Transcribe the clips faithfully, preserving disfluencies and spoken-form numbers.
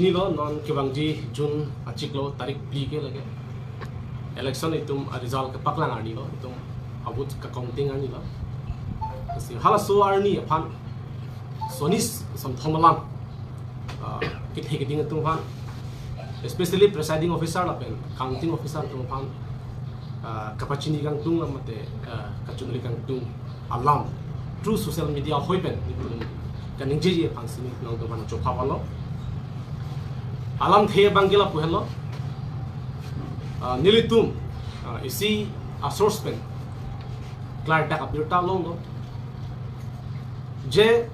Nilo non kevangji June achiklo tarik phli ke lake. Election itum a-result kepaklang arni lo, itum a-vote ke-counting arni lo. Lasi halaso arni aphan, Soni Samthom alam, ah, kethe keding atum aphan, especially presiding officer lapen counting officer atum aphan, ah, kapachini kangtung mate, ah, kachiningri kangtung alam through social media ahoi pen nelitum kaningjeji aphan si nelitum aphan chopha palo. Alamthe abang ke lapu henlo. Ah, nelitum, ah, isi a-source pen klardak abirta longlo je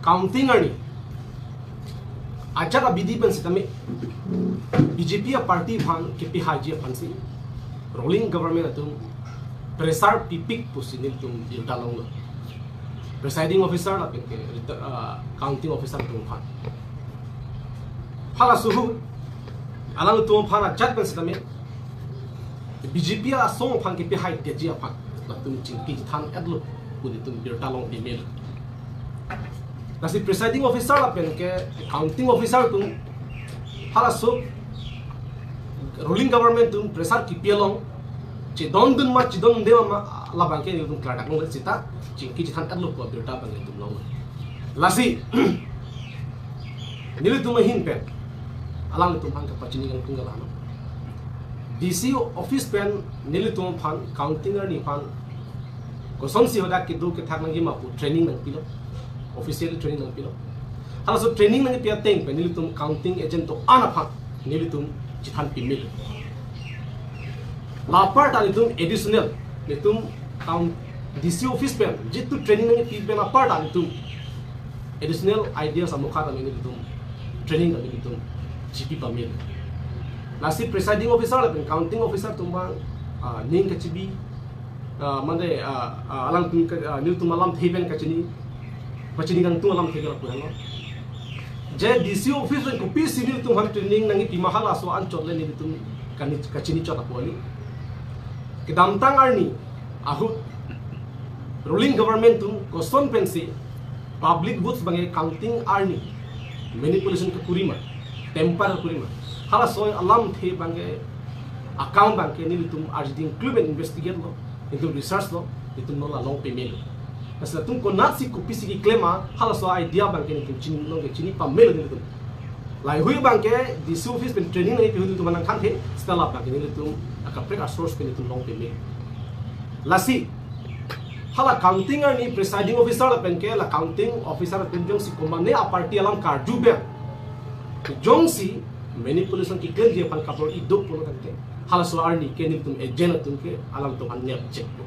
counting arni ajat abidi pen sitame B J P a-party aphan kepihaiji aphan si ruling government atum pressure pipik pusi nelitum birta longlo. Presiding officer lapen ke reta-, ah, counting officer atum aphan. Halaso ahut alangtum aphan ajat pen sitame B J P asong aphan kepihaidetji aphan latum chingki chethan-etlo pu nelitum birta long email. Lasi presiding officer lapen ke counting officer atum halaso ruling government atum pressure kepi along chedondun ma chedonde ma labang ke nelitum klardak longle seta chingki chethan-etlo pu abirta abang nelitum long. Lasi nelitum ahin pen alangtum aphan kapachini kangtung ke la-an. D C office pen nelitum aphan counting arni aphan kosonsi hadak kedo kethak nangji ma pu training nangpilo. Officially training nangpilo. Halaso training nangpi ateng pen nelitum counting agent do-an aphan nelitum chethan pimelo. La apar ta nelitum additional, nelitum count D C office pen jitu training nangpi pen apar ta nelitum additional ideas amokha ta nelitum training ta nelitum chipi pamelo. Lasi presiding officer lapen counting officer atum abang, ah, ning kachibi, ah, mane, ah, ah, alangtum ke, ah, nelitum alamthe pen kachini, pachini kangtung alamthe ke lapu henlo. Je D C office pen kopisi nelitum aphan training nangpi ma halaso anchot le nelitum kani-, kachini chot apot ni. Kedamtang arni ahut ruling government atum koson pensi public votes abang ke counting arni manipulation kekuri ma, tamper kekuri ma, halaso alamthe abang ke account abang ke nelitum arjiding klumen investigate lo, nelitum research lo, nelitum non la long pamelo. Lasi latum konatsi kopisi keklem ma halaso idea abang ke nelitum chini long ke chini pamelo nelitum. Laheihui abang ke D C office pen training nangpi ahut nelitum nangkhan the, seta labang ke nelitum akaprek a-source pen nelitum long pamelo. Lasi hala counting arni presiding officer lapen ke la counting officer atum jongsi komane a-party alam karju abang jongsi manipulation keklemji aphan kabor-i do pulo tangte, halaso arni ke nelitum agent atum ke alangtum aphan nep chekpo.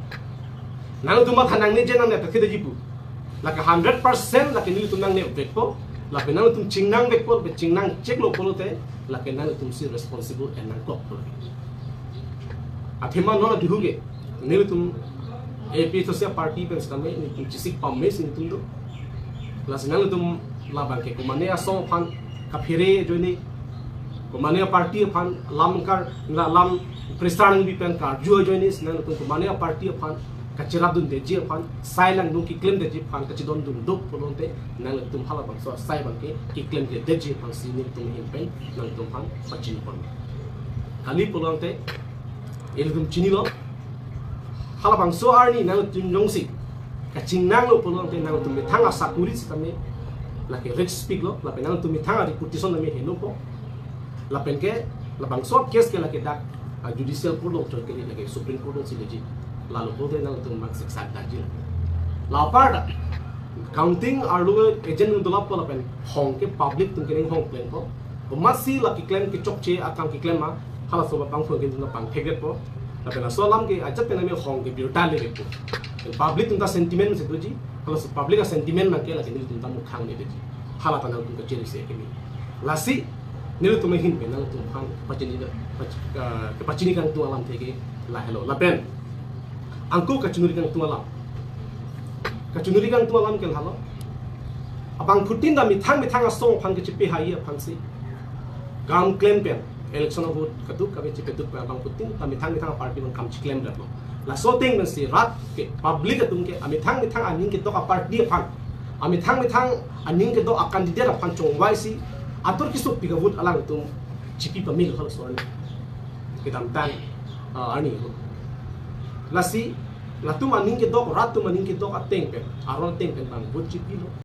Nangtum matha nangne je nangne ta khede jipu. Lake hundred percent lake nelitum nangnepvekpo. Lapen nangtum chingnangvekpo, lapen chingnang cheklo pulote lake nangtumsi responsible en nangkokpo. Athema non aduhu ke nelitum A P H L C a-party pen sitame nelitum chesik pame si nelitum do. Lasi nangtum labang ke komane asong aphan kaphere ajoine, komane a-party aphan lam kar, na lam pressure nangpi pen karju ajoine, si nangtum komane a-party aphan kachirapdundetji aphan, sai langdun keklemdetji aphan kachidondun do pulote nangtum halabangso asai abang ke keklemkledetji aphan si nelitum ahin pen nangtum aphan pachini pon. Kali pulote ilitum chinilo. Halabangso arni nangtum jongsi kachingnanglo pulote nangtum methang asakuri sitame lake risk piklo, lapen nangtum methang a-reputation tame helopo. Lapen ke labangso case ke lake dak, ah, judicial court along chot ke lake Supreme Court alongsi leji. Lalo pulote nangtum maksik sakdaji. La apar ta counting arlo agent nung dolapo lapen hong ke public atum kening hong plengpo. Komatsi la keklem kechokche akam keklem ma, halaso abang phone ke nelitum ta pangthekdetpo. Lapen laso alam ke ajat pen nami hong ke birta lepo. Public atum ta sentiment si doji, halaso public a-sentiment abang ke lake nelitum ta mukhang ne doji. Hala ta nangtum kachiri si keme. Lasi nelitum ahin pen nangtum aphan pachini, pach-, ah, pachini kangtung alamthe ke lahelo. Lapen angko kachiningri kangtung alam. Kachiningri kangtung alam ke lahelo. Abangphutin ta methang methang asong aphan kachepehai aphansi kam klem pen, election ahut kaduk kave chepaduk pen abangphutin ta methang methang a-party abang kam cheklemdetlo. Laso ateng pensi rat ke public atum ke amethang methang aning ketok a-party aphan Amethang methang aning kedok a-candidate aphan chongvai si atur kisuk pi ka vote alangtum chipi pamil hal so arni. Kedamtang, ah, arni. Lasi latum aning kedok, rat atum aning kedok ateng pen, aron ateng pen bang vote chipilo.